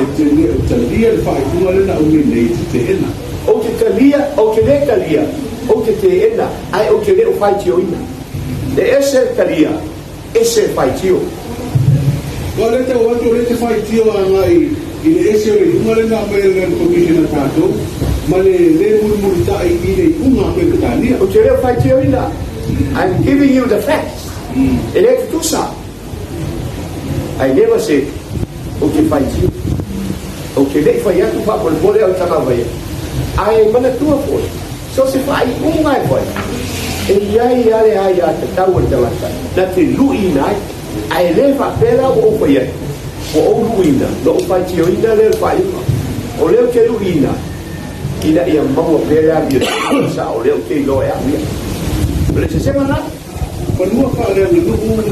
e te le o talia le faaiuga lea na aumai nei e te teena. Ou te talia, ou te le talia, ou te teena, ae ou te le o faitioina. E ese le talia, ese le faitio. Aua o lea e tau atu, o lea e te faitio agai i le ese o le iuga lea na aumai e le Land Commission a tatou, ma le le mulimulitai i le iuga a Peretania. Ou te le o faitioina, I'm giving you the facts. E le tutusa. I never said ou te faitio. Ou te le i fai atu faamolemole au i tagata ia. Ae manatua foi, so se faaiuga e fai, e i ai lava le aiatatau a le tagata na te luiina ai. Ae le faapea la ua ou fai atu, ua ou luiina, na ou faitioina lea o le faaiuga. O lea ou te luiina, Ina ia maua pea le amiotonu sao lea ou te iloa e au ia. O le eseesega lena. Fanua faaleaganuu ma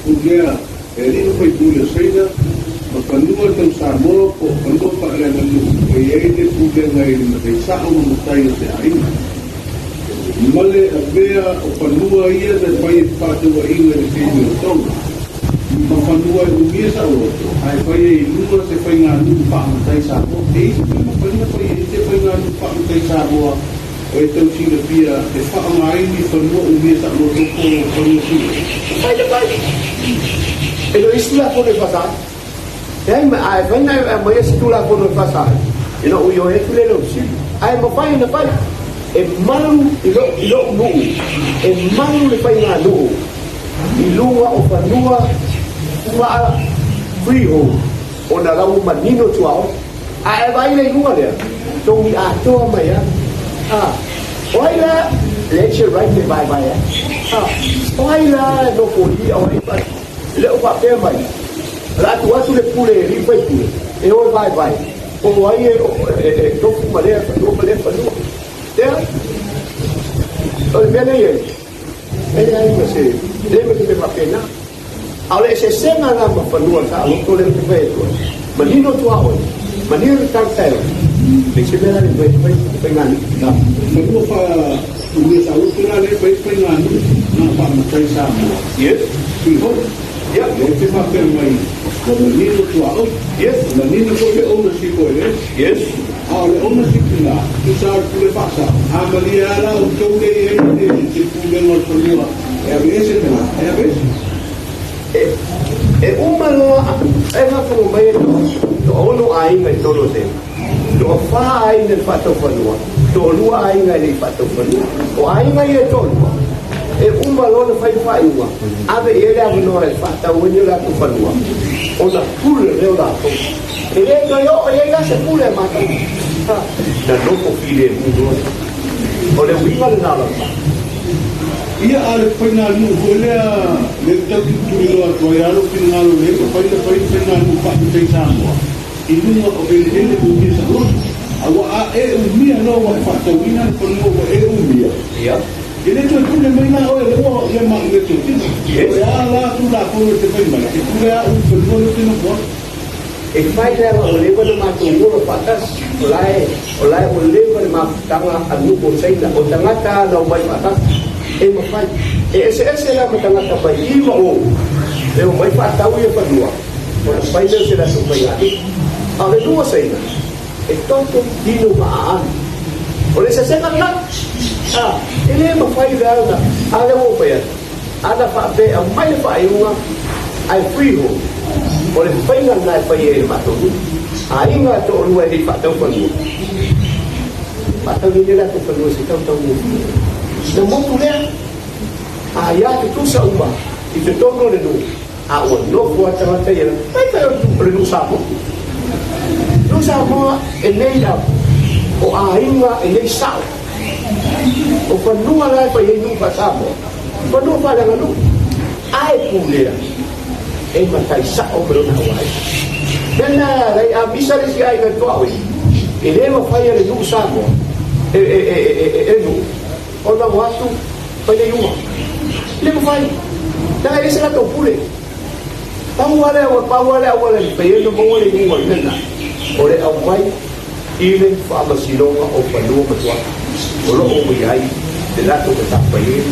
pulea e alii ma faipule o Saina ma fanua tau Samoa po o fanua faaleaganuu e i ai le pulega i le matai sao ma matai o se aiga. Ma le avea o fanua ia na fai e fefaatauaiga i le taimi o Tonga ma fanua e umia saoloto ae fai ai i luga se faiganuu faamatai Samoa. E i ai se mea mafai ona fai ai se faiganuu faamatai Samoa o e tau silafia e faaaoga ai ni fanua umia saoloto po o fanua sili? Fai le fai. E le o isi Tulafono e fasa ai. Leai ma ae fai na e aumaia se Tulafono e fasa ai, ina ua ioe atu lea i lau fesili. Ae mafai ona fai. E malu i lou, i lou nuu, e malu le faiganuu i luga o fanua puaa freehold ona la ua manino tuaoi. A e vaai la i luga lea, togi atoa mai lava. A, o ai la, leai se right e vaevae ai. A, o ai la e nofolia, o ai e faatu. E le o faapea mai, o le a tuu atu le pule i alii faipule e o e vaevae po o ai e tofu ma lea fanua ma lea fanua. Leai. O le mea lea e i ai, e leai ma se, leai ma se mea faapena. A o le eseesega la ma fanua saoloto lea ou te fai atu ai, manino tuaoi, manino le tagata e oe, leai se mea la e mafai ona fai faiganuu. Fanua faa-umia saoloto la lea e fai ai faiganuu na o faamatai Samoa. Yes. Freehold. Yeah. Lea e te faapea mai ua manino tuaoi. Yes. Manino foi le ownership o eleele. Yes. A o le ownership lena, tusa o le pule faasao, a malie lava la outou lea e i ai le pulega o le fanua e aveese tagata, e aveese. E uma loa e faafofoga mai e toaono aiga i totonu o se toafa aiga i le faataufanua, toalua aiga e le i faataufanua. O aiga ia e toalua, e uma loa ona fai le faaiuga, ave i ai le avanoa e faatau ai ni o latou fanua, ona pule lea o latou. E le toe oo i ai la se pule a matou. Ha, na nofo filemu loa lea. O le uiga lena o lau tala. Ia, a o le faiganuu foi lea lea e tau tulituliloa atu ai lava lou finagalo nei, mafai ona fai le faiganuu faamatai Samoa i luga o eleele umia saoloto. Aua a e umia loa ua e faatauina le fanua ua e umia, Ia. E le toe pule mai la oe le ua ia ma meatotino. Yes. O le a la Tulafono e te fai mai, e pule a u i fanua lea ou te nofo ai. E fai leaga ua leva ona matou ola faatasi, o la e, o la e ua leva le mafutaga a nuu o Saina, o tagata na omai faatasi, e mafai. E eseese la ma tagata mai i ma o, e omai faatau ia fanua, ona fai lea o se latou faigaluega. A o le nuu o Saina, e toto, tino ma aano. O le eseesega lena. A, e le mafai la ona, a lea ua ou fai atu, Ana faapea e aumai le faaiuga ae freehold, o le faiga lena e fai ai e le matou nuu. Aiga e toalua e le i faatau fanua, faatau nei le latou fanua i se tautaugofie. Na motu lea, aia tutusa uma i totonu o le nuu, a ua nofo lava tagata ia, fai fai o le nuu Samoa. Nuu Samoa e nei lava, o aiga e nei sao. O fanua la e fai ai nuu faa-Samoa, fanua faaleaganuu, ae pulea e matai sao ma lona auai. Mea lena lai a misa le isi aiga i tuaoi, e le mafai e le nuu Samoa e, e, e, e, e, e nuu ona o atu fai le iuga. E le mafai. Leaga e le se latou pule. Pau lava le auala, pau lava le auala e mafai ai ona maua le iuga i mea na, o le aumai i le Faamasinoga o Fanua ma Suafa o lo o i ai le latou matafaioi.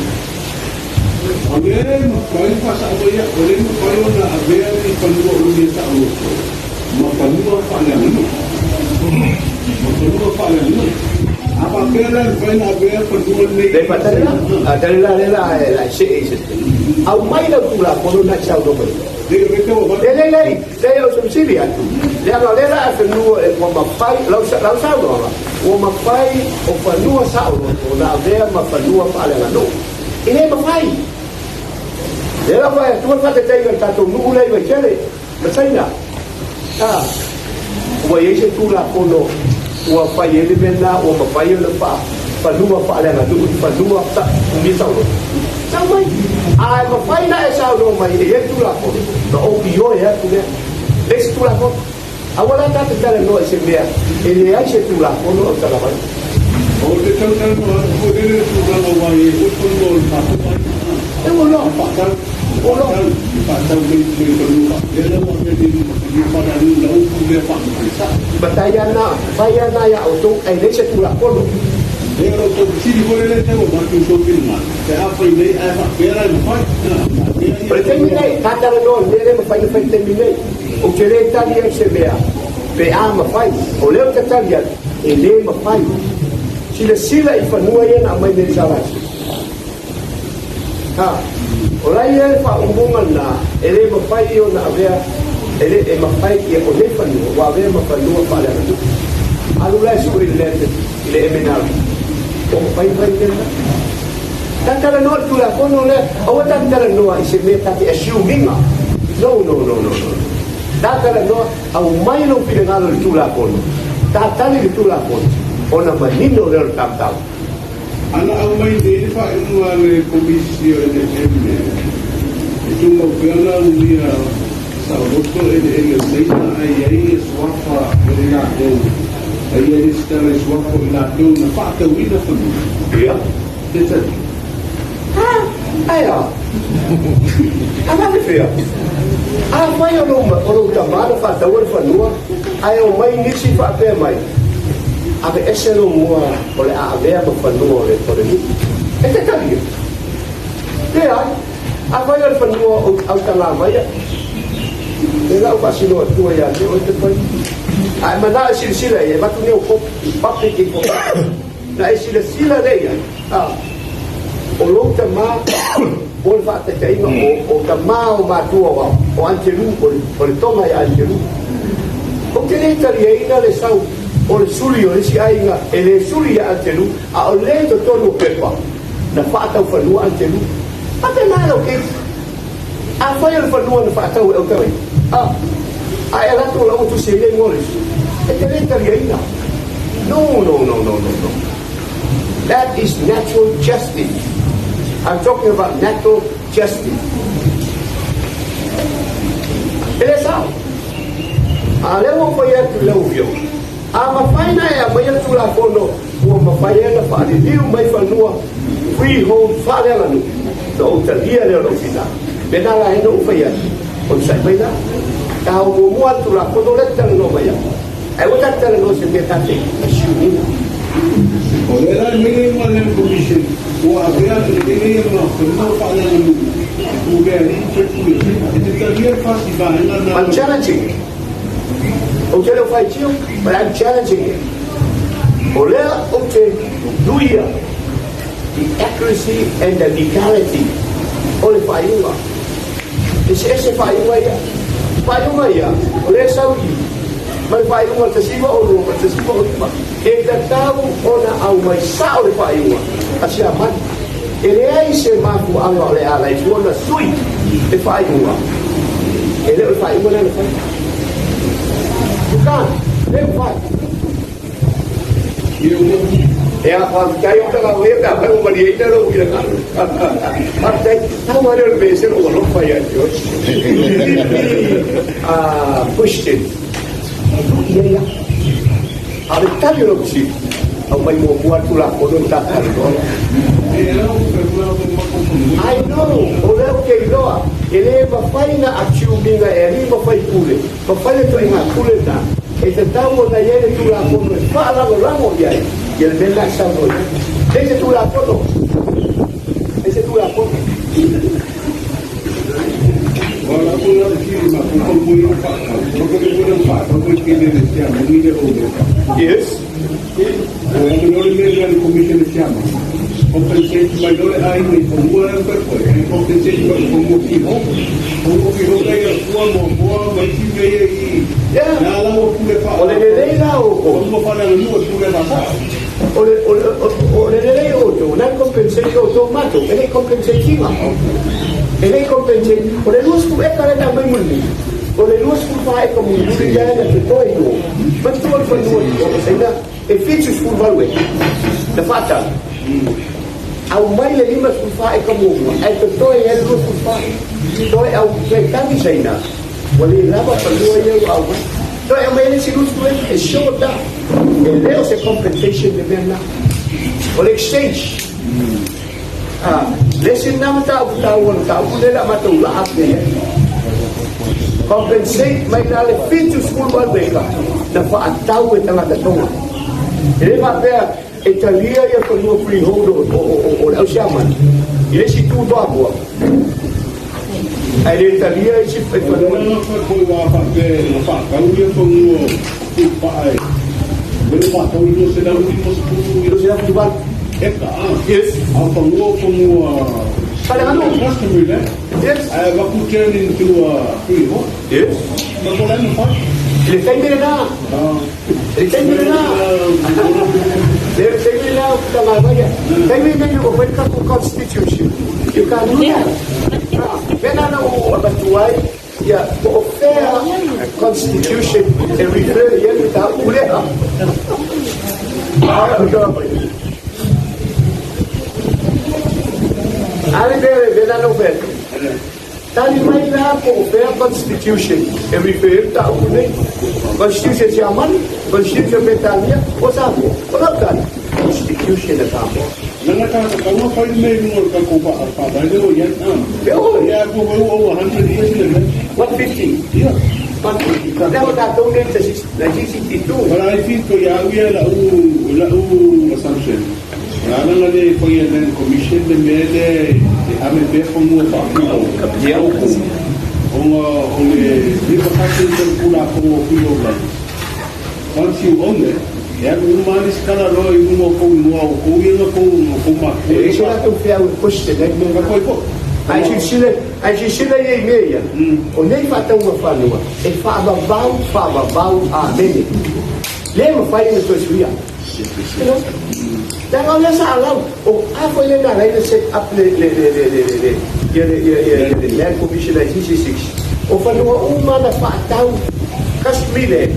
O le mafai faasaoia, o le mafai ona avea ni fanua umia saoloto ma fanua faaleaganuu. Ma fanua faaleaganuu. A faapea la e mafai ona avea fanua nei. Le faatali la, tali la lea la e see i se aumai lau Tulafono na e saunoa mai ai. Lelei, lelei, lelei, o se fesili atu, leaga o lea la a fanua e ua mafai, lau, lau saunoaga, ua mafai o fanua saoloto ona avea ma fanua faaleaganuu. E le mafai. Lea la ua atua le faataitaiga i le tatou nuu lea i Vaitele, ma Saina. A, ua i ai se Tulafono ua fai ai le mea lena ua mafai ona faa fanua faaleaganuu i fanua sa umia saoloto. Sau mai. A e mafai ona e saunoa mai e i ai le Tulafono, ona ou ioe atu lea. Leai se Tulafono. Aua la ta te talanoa i se mea e leai se Tulafono autaga mai. O te tau talanoa atu foi lele le tulaga ua i ai foi fanua o le matou aiga. E ua loa. Faatau, Ua loa. Faatau, faatau mai mai fanua faapea la ua avea nei ma fanua faaleaganuu na upu mea faamamalu sao. Matai ana, fai ana ia outou ae leai se Tulafono. E o tou fesili foi lele tau avatu i sou finagalo, pe afai nei ae faapea la e mafai. Faapea O le ia. Taimi nei, ta talanoa i le mea lea e mafai ona fai i le taimi nei. Ou te le tali ai se mea pe a mafai. O lea ou te tali atu, e le mafai. Silasila i fanua ia na aumai nei le SLC. Ha, o la ia le faaumuga lena, e le mafai ona avea, e le e mafai ia o nei fanua, ua avea ma fanua faaleaganuu. Alu la e sue i le land, i le MNRE. O mafai ona fai le mea lena. Ta talanoa i le Tulafono lea, aua ta te talanoa i se mea ta te assume-ina. No, no, no, no, no. Ta talanoa, aumai lou finagalo i le Tulafono, ta tali i le Tulafono, ona manino lea o le tamatau. Ana aumai nei le faaiuga a le Komisi o Eleele e tumau pea ona uia saoloto eleele o Saina ae i ai le suafa o i latou, ae i ai le resitala i suafa o i latou na faatauina fanua. Ia. Se tali. Ha, ae a? A faapefea? Afai o lou tama na faataua le fanua, ae omai nisi faapea mai, ave ese lou igoa o le a avea ma fanua o le nuu. E te talia? Leai. Afai o le fanua o autagavaia, e lau faasino atua ia te oe te fai. Ae manao e silasila ia, e avatu nei o public information. Na e silasila lea i ai, o lou tamā o le faataitaiga o tamā o matua o au, o Antelu, o le toga ia Antelu. Ou te le taliaina le sau o le suli o le isi aiga e le suli ia Antelu, a o le totonu o pepa na faataufanua Antelu. Faapena lau keiki. Afai o le fanua na faatau e autaga ae alu atu o lau tusi ai le igoa o le isi, e te le taliaina. No, no, no, no, no, no. That is natural justice. I'm talking about natural justice. E le sao. A lea ua fai atu i lau afioga. A mafai na e aumaia le Tulafono ua mafai ai ona faaliliu mai fanua freehold faaleaganuu, na ou talia lea o lou fina. Mea na la e na ou fai atu, onosai mai la. Ta o muamua le Tulafono lea te talanoa mai ai. Ae ua ta talanoa se mea ta te assume-ina. O le la mai le ma le Commission ua avea eleele ia ma fanua faaleaganuu e pulea e alii ma faipule. E te talia le fasi vaega na? I'm challenging it. Ou te le o faitio, but I'm challenging it. O lea ou te luia the accuracy and the legality o le faaiuga. E se ese faaiuga ia. Faaiuga ia, o lea sau i ma le faaiuga o le 1902 ma le 1905. E tatau ona aumai sao le faaiuga a siamani. E leai se mafuaaga o le ala i fua ona sui le faaiuga. E le o le faaiuga lea na fai. You can't. Le mafai. Ia ua E a faafetai o taga ia pe afai ua malieina lou finagalo. Faafetai. Tau lea o le mea e se lou alofa ia te oe. Question. Ia ia. A le tali o lau fesili, aumai muamua le Tulafono na ta talanoa. E lau e pula ko ma ko fanua. I know, o lea ou te iloa, e le mafai na assume-ina e alii ma faipule, mafai le ituaiga pule lena, e tatau ona i ai le Tulafono e faalagolago i ai, ia le mea lena e saunoa i ai. Leai se Tulafono. Leai se Tulafono. Wala ko na fesili ma ko ko mo yung faatau. Ko ko mo na faatau ko ke le le sia mo ni le o le. Yes. O e no le le le Commission le sia mo. Compensate mai lo le ai ni fanua le pe ko. E compensate mai fanua ki ho. Fanua ki ho kai ua mo mo mai ti me i. Na la o pule fa. O le lelei la o Fanua fa le nu o pule fa sa. O le lelei o outou, na compensate outou matou, e le compensate ina. E le compensate. O le 20 eka le na mai mulimuli. O le 24 eka mulimuli ia na totoe i o. Manatua le fanua i o, saina e 78 eka. Na faatau. Aumai le 54 eka muamua, ae totoe ai le 24. Toe au toe tagi saina, ua le lava fanua ia ua aumai. Toe aumai ai le isi 20 eka e short lava. E le o se compensation le mea lena. O le exchange. Ah, le isi lena mataupu taua, le mataupu lea o le a matou laa atu nei ai. Compensate mai la le 78 eka na faatau e tagata Tonga. E le faapea e talia ia fanua freehold o le au Siamani i le isi itu Toamua, ae le talia isi fanua. O le agaga foi ua faapea na faatau ia fanua puupaa e lea ua faatau i 250 278 eka, ah. Yes. A o fanua o fanua Faaleaganuu. Customary land. Yes. Ae avatu turn into a freehold. Yes. Ma ko la na fai. I le taimi lena. Ah. I le taimi lena. Le taimi lena o Tagavaia. Taimi nei ua fai le tatou constitution. You can't do that. Ah, mea na ou avatu ai ia po o fea constitution e refer i ai le mataupu lea. A le mea le mea na ou fai atu. Tali mai la po o fea constitution e refer ai le mataupu nei. Constitution Siamani, Constitution Peretania, o Samoa. O lau tali, Constitution a Samoa. Nana ka ka ua fai le mea i luga o le tatou faavae lea ua i ai. E oi. Ia atu foi ua over 100 years le mea. 150. Ia. 150. Lea ua tatou nei i le 1962. But I think ia au ia lau assumption. O le ala na le faia e Land Commission le mea lea e ave pea fanua faafua Ia. Ona o le repercussions o le Tulafono o Freehold Land. Once you own it, e alu uma lava le resitala loa i luga o tou igoa o outou ia na tou matua. E leai se latou feau e question ai mea na. Ae silasila, ae silasila ia i mea ia, o nei faatauga fanua e faavavau, faavavau, amene. Le mafai ona toe suia. You know? Leaga o lea sa allow, o a foi lea na ala ai ona set up le, le, le, le, le, le, le, ia le, ia, ia, ia le Land Commission 1966, o fanua uma na faatau customary land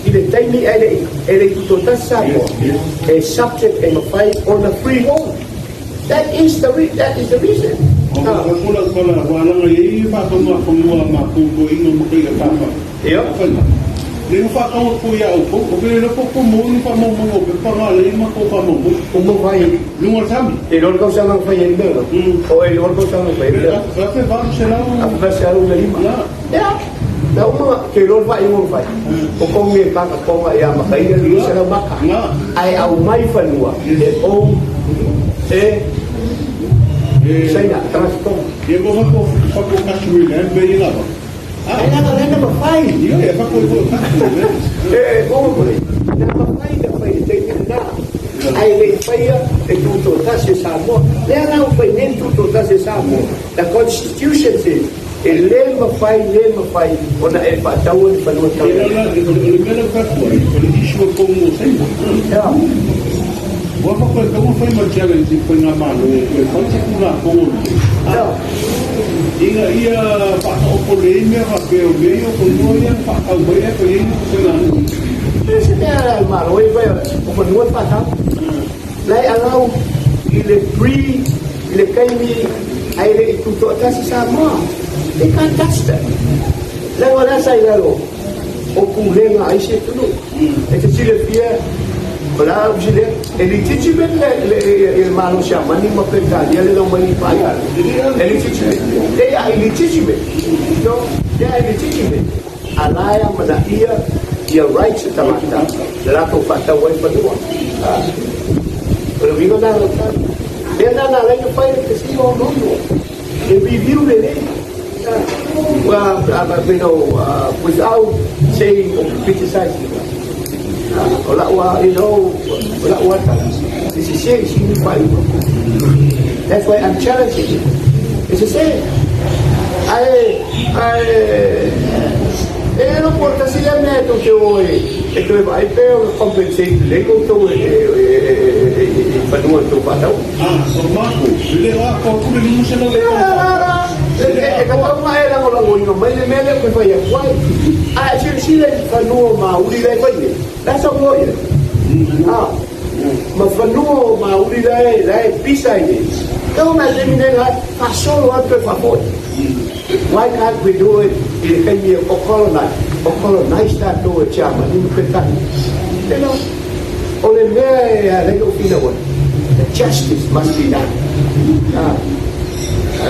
i le taimi ae le i, e le i tutoatasi Samoa, e subject e mafai ona freehold. That is the, that is the reason. O ka pula pala wānanga i e whākaunga whanua ma koutou inga ma kai a tāwha. Ia. Whainga. Le o whākaunga ko ia au kou, o pere lopo ko mō ni whamaumaua o pepa ngā lei ma ko whamaumau. O mo whai. Lunga tami. E lua tausaga na fai ai le mea lena. O e lua tausaga na fai ai le mea. Afe valu selau. Afe valu selau na lima. Na. Ia. Na uma ke loa le faaiuga na fai. O kou e kaka konga ia makaia le 200 maka. Na. Ae aumai fanua e ou e Saina, tagata Tonga. Ia mo whako whako customary land me i lava. Ai lava lena mafai. Ia e whako i ko customary land. E konga koe. Na mafai na fai i le taimi lena. Ae le i faia le tutoatasi e Samoa. Lea la ua fai nei le tutoatasi e Samoa. The constitution says e le mafai, le mafai ona e faataua le fanua E la la, o le mea lea whako ai, o le issue o kou mo Saina. Ia. Ua whako e kaua whai ma challenge i koe ngā malo e koe whai te kura kongo le. Ia. Ina ia whakaopo le i mea whapea o mea i o fanua ia na whakau mai e koe i koe ngā nui. E se mea a le Malo e fai o fanua le whakau. Lai allow i le pre i le taimi ae le i tutoatasi Samoa. They can't touch that. Leaga o le sa i lalo o pulega a isi atunuu. E te silafia o le a upu lea, e legitimate le Malo Siamani ma Peretania le lau mai i Paia. E legitimate. They are illegitimate. No, they are illegitimate. A la e amanaia ia rights o tagata na latou faatau ai fanua. O le uiga lena o lau tala. Lea la na ala ai ona fai le fesili o Lono. E review lelei. Well, without saying or criticizing. O lau a, you know, o lau a tala, e sese i sini faaiuga. That's why I'm challenging it. E sese. Ae, ae, e le iloa po o le tasi lea mea e tou te o e, e toe vaai pe ona compensate lelei koutou e, e, e, e, e, i fanua tou faatau. Ah, o mākou, e le o atoa atu le 500 E E tatau ona e lagolagoina mai le mea lea ou te fai atu ai. A e silasila i fanua o Māuri la e fai nei, la e saunoa i ai. A, ma fanua o Māuri la e, la e pisa ai nei. E oo mai i le taimi nei la e faasolo atu e faafoi. Why can't we do it i le taimi o colonize? O colonize tatou e Tiamani ma Peretania. You know, o le mea e ala ai lou finau ai, the justice must be done. Ah. E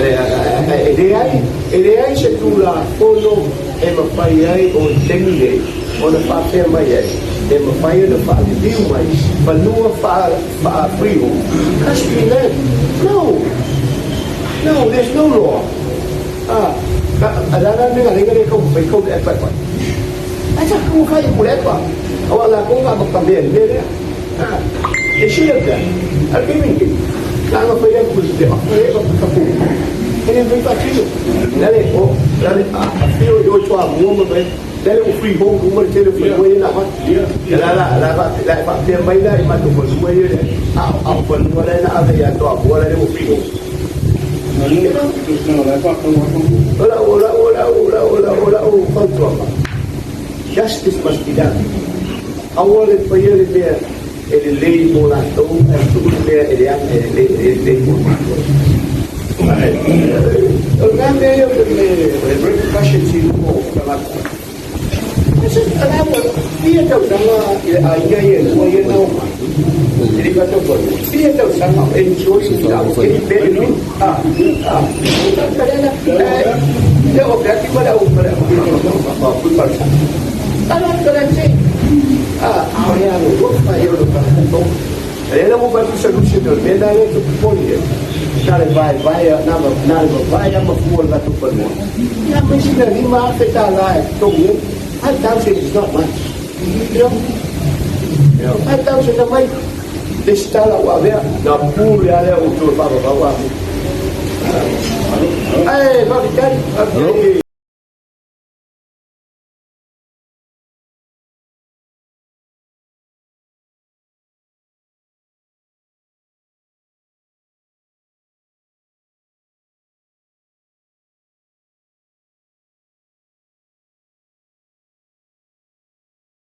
leai, e leai se Tulafono e mafai ai o le taimi nei ona faapea mai ai e mafai ona faaliliu mai fanua faa-freehold, customary land. No! No, there's no law. Ah, la la me le le kau fai kau le pa pa. Ai sa kau kai ku le pa. Awa la ko nga ba me le le. Ah, e shi le ka. Al ke min ke. La nga fai ku le pa le pa ka pu. E le pa ti. La le o la le a fio yo chwa mo mo ba. La le o freehold mo le tele fai mo na ha. La la la la la pa pe mai la i ma to ko su ye le. A a ko no la na a ya to a la le o freehold. Ola, ola, ola, ola, ola, ola, o fautuaga. Justice must be done. Aua le faia le mea e lelei mo latou, ae tuu le mea e leaga e lelei mo matou. O lena mea ia o le repercussions i luma o tagata. O fia tausaga i le aiga ia e lua ia na omai. E le faatau fia tausaga enjoy without any benefit. Ah, ah. Le o pea ki ma le au ma le au ala ka le ah a o ya lo fa yo lo ka to e le mo ba tu solution o me na le tu poli e na le vai vai na ma na le vai ma fu la tu pa mo na me si na lima fe ta la to mi. 5,000 is not much. 5,000 na mai le stala ua avea na pule ale o tu fa fa fa. Ai, faafetai, faafetai.